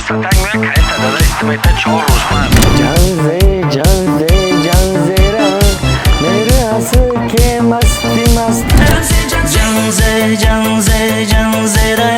Просто так меояд, калита дада истимета 4 рӯз пас. Ҷанзе, ҷанзе, ҷанзера, мере ке масти маст. Ҷанзе, ҷанзе, ҷанзера.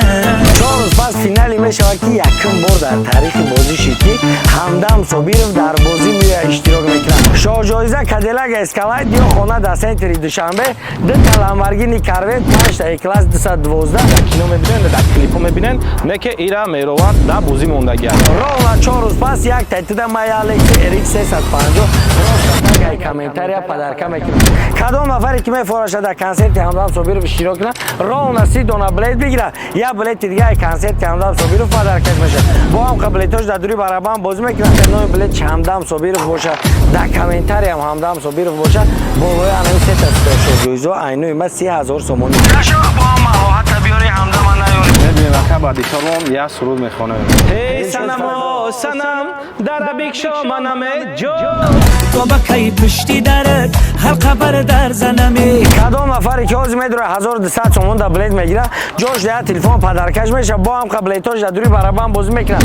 4 рӯз пас финали мешавад, ки якум бор дар таърихи бозӣ шид, ки Ҳамдам Собиров дар бозӣ меоя, иштирок мекунад. Шоҳҷоиза Кадилак Эскалайд ё хона дар центри Душанбе, дута Ламборгини Корвет, панҷта Е-класс 212. Дар кино мебинен, дар клипҳо мебинен, не ки ира меровард дар бозӣ мондагиа. Ровно 4 рӯз пас як тайтида мая Лексус RX 350 просто так ай комментария подарка мекунам. Кадом нафаре ки мефораша дар консерти Ҳамдам Собиров иштирок кунад, ровно 30 дона билет бигирад, як билети дига ай консерти Ҳамдам Собиров подаркаш мешавад. Бо ҳам билетош дар дури барабан бозӣ мекунад. Номи билет Ҳамдам Собиров боша, дар комментариям Ҳамдам Собиров боша, болои анаи сета шоҳҷоизо айнӯи ма 30 000 сомонӣ. Нашава бо маҳоҳата биёри, ҳамдама наёри. Мебинем, ака, ба дитормон як суруд мехонем. Эй санамо, санам, дара бикшо, манаме ҷон. То ба кай пушти дарат ҳалқа бар дар занаме? Кадом нафаре ки ҳозир медура, 1200 сомон дар билет мегира, ҷош дая телефон подаркаш меша. Бо ҳам билетош дар дури барабан бозӣ мекунад.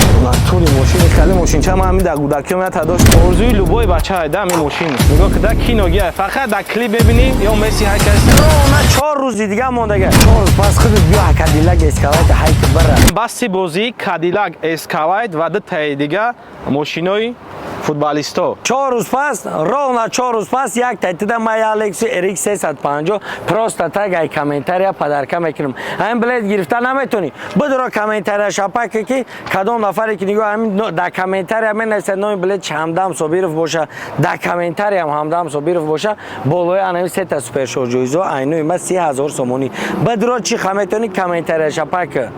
Тури мошини хеле мошинча ма ҳамин дар кӯдакиём ята дошт. Орзуи любой бача айда ҳамин мошин. Нигоҳ ки, дар киногия фақат дар клип мебинӣ ё Месси ҳай каси. Ровно 4 рӯзи дига мондага. 4 рӯз пас худат биё, Кадилак Эскалайта ҳайки бара. Басти бозӣ Кадилак Эскалайт ва дутаи дига мошинои футболисто. 4 рӯз пас, ровно 4 рӯз пас як тайтида мая Лексус RX 350 просто так ай комментария подарка мекунам. Ҳамин билет гирифта наметонӣ, бидуро комментария шапаке, ки кадом нафаре ки нигоҳ ҳамин дар комментария менависад, номи билет Ҳамдам Собиров боша, дар комментариям Ҳамдам Собиров боша, болои анами сета супершоҳҷоизо айнӯи ма 30 000 сомонӣ. Бидуро чӣ ха метонӣ, комментария шапака.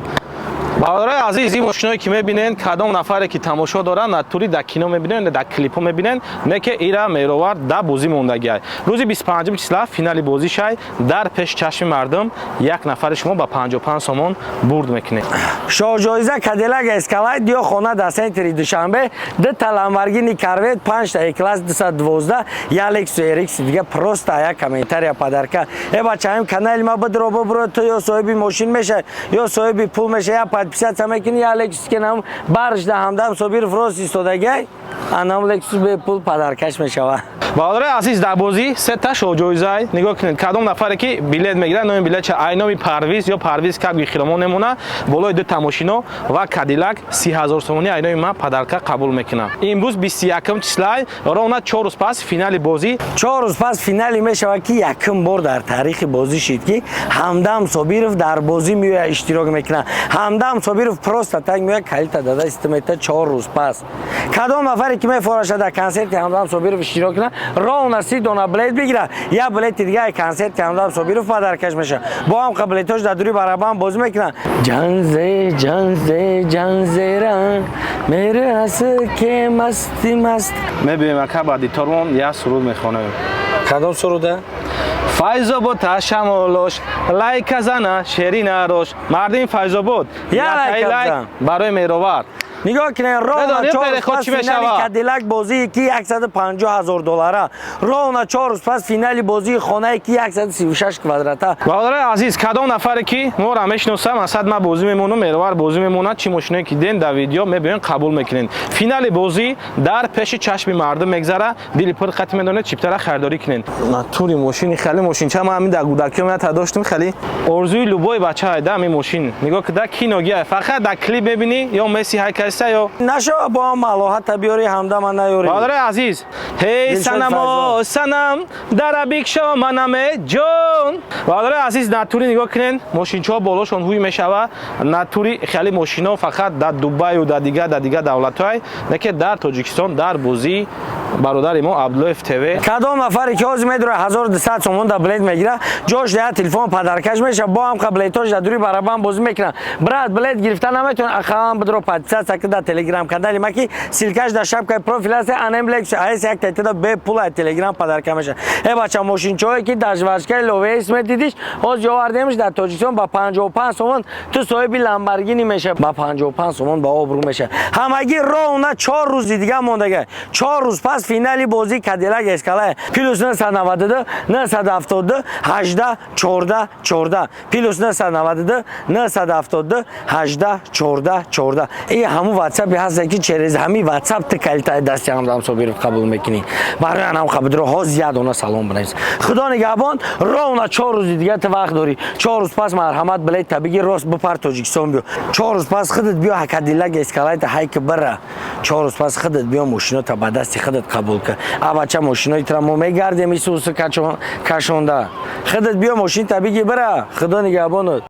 Бародарои азиз, ин мошиное ки мебинен, кадом нафаре ки тамошо доранд, натури дар кино мебинен, дар клипҳо мебинен, не ки ира меровард дар бозӣ мондагиай. Рӯзи 25 числа финали бозӣ шай, дар пеши чашми мардум як нафари шумо ба 55 сомон бурд мекунед. Шоҳҷоиза Кадилак Эскалайд ё хона дар центри Душанбе, дута Ламборгини Корвет, панҷта Е-класс 212, як Лексус RX дига просто як комментария подарка. Э бача, ҳамин канали ма бидро, бибро, ту ё соҳиби мошин меша, ё соҳиби пул меша. Я подписаться мекунӣ, я Лексус ки нам барш да Ҳамдам Собиров рост истодагиай, анам Лексус бепул подаркаш мешава. Бародарои азиз, дар бозӣ сета шоҳҷоизай. Нигоҳ кунед, кадом нафаре ки билет мегирад, номи билетча айноми Парвиз ё Парвиз кабги хиромон мемона, болои дута мошино ва Кадилак 30 000 сомонӣ айноми ман подарка қабул мекунам. Имрӯз 21 числай, ровно 4 рӯз пас финали бозӣ. 4 рӯз пас финали мешавад, ки якум бор дар таърихи бозӣ шид, ки Ҳамдам Собиров дар бозӣ меоя, иштирок мекунад. Ҳамдам Собиров просто так меояд, калита дада истимета. 4 рӯз пас кадом нафаре ки мефораша дар консерти Ҳамдам Собиров иштирок кунад, ровно 30 дона билет бигирад, як билети дига консерти Ҳамдам Собиров подаркаш мешавад. Бо ҳам билетош дар дури барабан бозӣ мекунанд. Ҷанзе, ҷанзе, ҷанзера, мере ке масти маст. Мебинем, ака, ба дитормон як суруд мехонем. Кадом суруда? Файзобод ташамолош лайка зана шерина рош. Мардими Файзобод, Я лайка бизан. барои меровар. Нигоҳ кунед, ровно Медонем 4 рӯз переход пас чӣ финали мешавад? Кадилак бозии ки 150 ҳазор доллара. Ровно 4 рӯз пас финали бозии хонае ки 136 квадрата. Бародарои азиз, кадом нафаре ки моро мешиносам, асад ман бозӣ мемонам, меровар бозӣ мемонад, чӣ мошиное ки дидем дар видео, мебиён, қабул мекунед. Финали бозӣ дар пеши чашми мардум мегзара. Дили пур қати медонед, чиптара харидорӣ кунед. Натури мошини хеле мошинча ма ҳамин дар кӯдакиём ята доштем. Хеле орзуи любой бача айда ҳамин мошин. Нигоҳ ки, дар киногия фақат дар клип мебинӣ ё Месси ҳай каста ё Нашава бо ҳам малоҳата биёри, ҳамдама наёри. Бародарои азиз, ҳей Дилшод санамо, Файзон. санам, дара бикшо, манаме ҷон. Бародарои азиз, натури нигоҳ кунед, мошинчаҳо болошон ҳуй мешава. Натури хеле мошино фақат дар Дубаю дар дигар давлатҳое, не ки дар Тоҷикистон дар бозии бародари мо Абдуллоев ТВ. Кадом нафаре ки ҳозир медура, 1200 сомон дар билет мегира, ҷош дая телефон подаркаш меша. Бо ҳам билетош дар дури барабан бозӣ мекунанд. Брат, билет гирифта наметавон, ақаллан бидро подписаться ки дар телеграм канали ма, ки ссылкаш дар шапкаи профил аст. Анем Лексус АС як тайтида бепул аз телеграм подарка меша. Э бача, мошинчаҳое ки дар жвачкаи ловеис медидиш, ҳозир овардемш дар Тоҷикистон ба 55 сомон. Ту соҳиби Ламборгини меша, ба 55 сомон ба обрӯ меша. Ҳамагӣ ровно 4 рӯзи дига мондага. 4 рӯз пас финали бозии Кадилак Эскалай. Плюс 992 972 18 14 14, плюс 992 972 18 14 14. И ҳамун. Ҳамун Ватсапи ҳаста, ки через ҳами Ватсап ту калитаи дасти Ҳамдам Собиров қабул мекунӣ. Барои анам қабудро ҳоз як дона салом бинавис. Худо нигаҳбон. Ровно 4 рӯзи дига ту вақт дорӣ. 4 рӯз пас марҳамат, билет та бигир, рост бипар, Тоҷикистон биё. 4 рӯз пас худат биё, Кадиллак Эскалейта ҳайки бира. 4 рӯз пас худат биё, мошинота ба дасти худат қабул кун. А бача, мошинои тра мо мегардем исуси кашонда. Худат биё, мошината бигир, бира. Худо нигаҳбонат.